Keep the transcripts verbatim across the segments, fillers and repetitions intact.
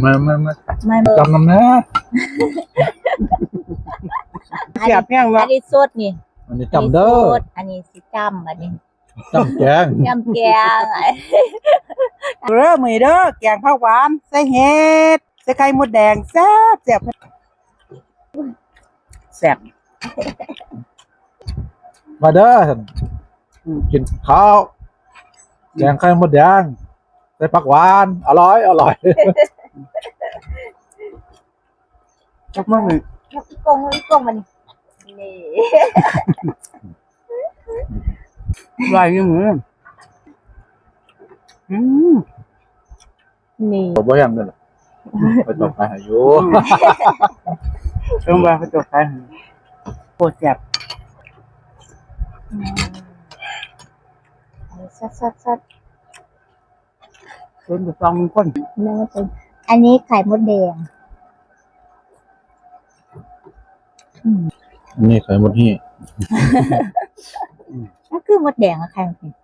มามามา ไม่ จำนำนะ แซ่บแฮงเนาะ อันนี้สดนี่ อันนี้จำเด้อ อันนี้สด อันนี้สิจำ อันนี้จำแกง จำแกง เด้อ มื้อนี้เด้อ แกงผักหวาน ใส่เห็ด ใส่ไข่มดแดง แซ่บแซ่บ แซ่บ มาเด้อ อืม กินข้าว แกงไข่มดแดง ใส่ผักหวาน อร่อย อร่อย จักมื้อนี่ อีกง อีกง มันนี่ อร่อยอยู่มื้อ อืม นี่ บ่แห้งเด้อล่ะ ไปต่อไปหาอยู่ อืม เอิ้นว่าไปต่อไปหา โคตรแซ่บ อืม อันนี้สัดๆๆ เพิ่นไปฟังคน แม่ว่าเป็น อันนี้ไข่มดแดง อืม นี่ไข่มดนี่ มันคือมดแดงอะ ไข่มดแดง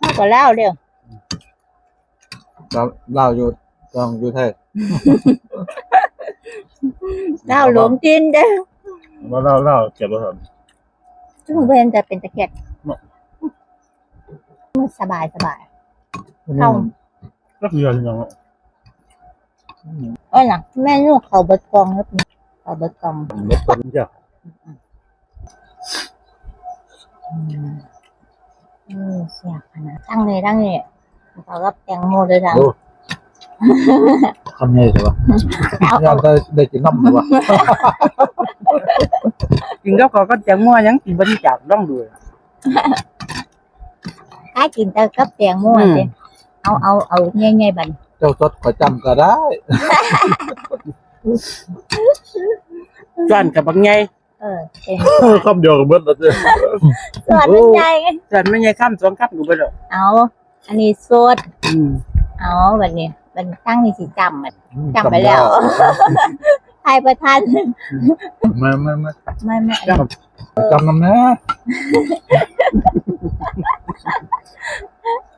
มันก็ลาวเด้อ ลาว ลาวอยู่ ลาวอยู่ไทย ลาวหลงถิ่นเด้อ ว่าลาว ลาวเก็บบ่ทัน ซึ่งเพิ่นจะเป็นตะเข็ด เนาะ มันสบายสบาย อืม เข้า ก็คือยัง เอ้ยล่ะ แม่ลูกเขาเบิดกล่องแล้ว เขาเบิดกล่อง เบิดกล่องจ้ะ อืม อืม แซ่บขนาด ตั้งเลย ตั้งเลย เขากับแตงโมเลยค่ะ โอ้ คำใหญ่สิวะ เอา ย่านได้ ได้กินน้ำสิวะ กินกับข้าวกับแตงโมยังกินบ่ได้จาก ลองดู ถ้ากินแต่กับแตงโม อืม สิ เอา เอา เอาใหญ่ๆ บัดนี้ เจ้าสดขอจำก็ได้ ช้อนกับบักใหญ่ เออ เออ คำเดียวกันเบิดแล้วเจ้ ช้อนมันใหญ่ไง ช้อนมันใหญ่ คำสองคำก็เบิดแล้ว เอา อันนี้สด อืม เอา บัดนี้ บัดนี้ตั้งนี่สิจำอะ อืม จำไปแล้ว จำแล้ว ไทยประทาน มามามา ไม่ ไม่ จำ จำนำนะ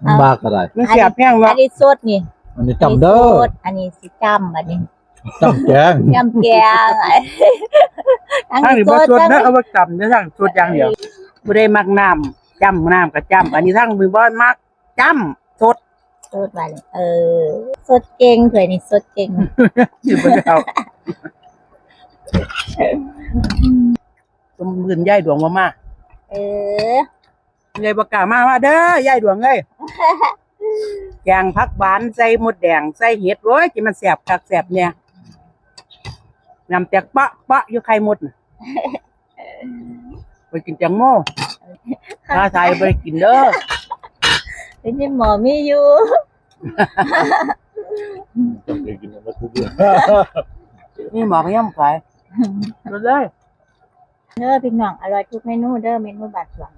เอา บ้าก็ได้ มันแซ่บแฮงเนาะ อันนี้สดนี่ อันนี้จำเด้อ อันนี้สด อันนี้สิจำ อันนี้ จำแกง จำแกง อันนี้บ่สดนะ เอาไว้จำเด้อ สดอย่างเดียว ผู้ใดมักน้ำ จำน้ำก็จำ อันนี้ทั้งมือบ่มัก จำ สด สดไปเลย เออ สดเก่ง ถ้วยนี้สดเก่ง อยู่บ่ได้เอา สมมื้อยายดวงบ่มา เออ ยายบ่กล้ามา มาเด้อ ยายดวงเอ้ย แกงผักหวานใส่มดแดง ใส่เห็ด โอ้ย สิมันแซ่บคักแซ่บแน่ น้ำแตกเปาะเปาะอยู่ไข่มดน่ะ ไปกินแตงโม ถ้าใส่บ่ได้กินเด้อ เป็นที่หมอมีอยู่ ต้องไปกินมาทุกเดือน นี่หมอก็ยังขาย มาเลย เด้อพี่น้อง อร่อยทุกเมนูเด้อ เมนูบ้านสวน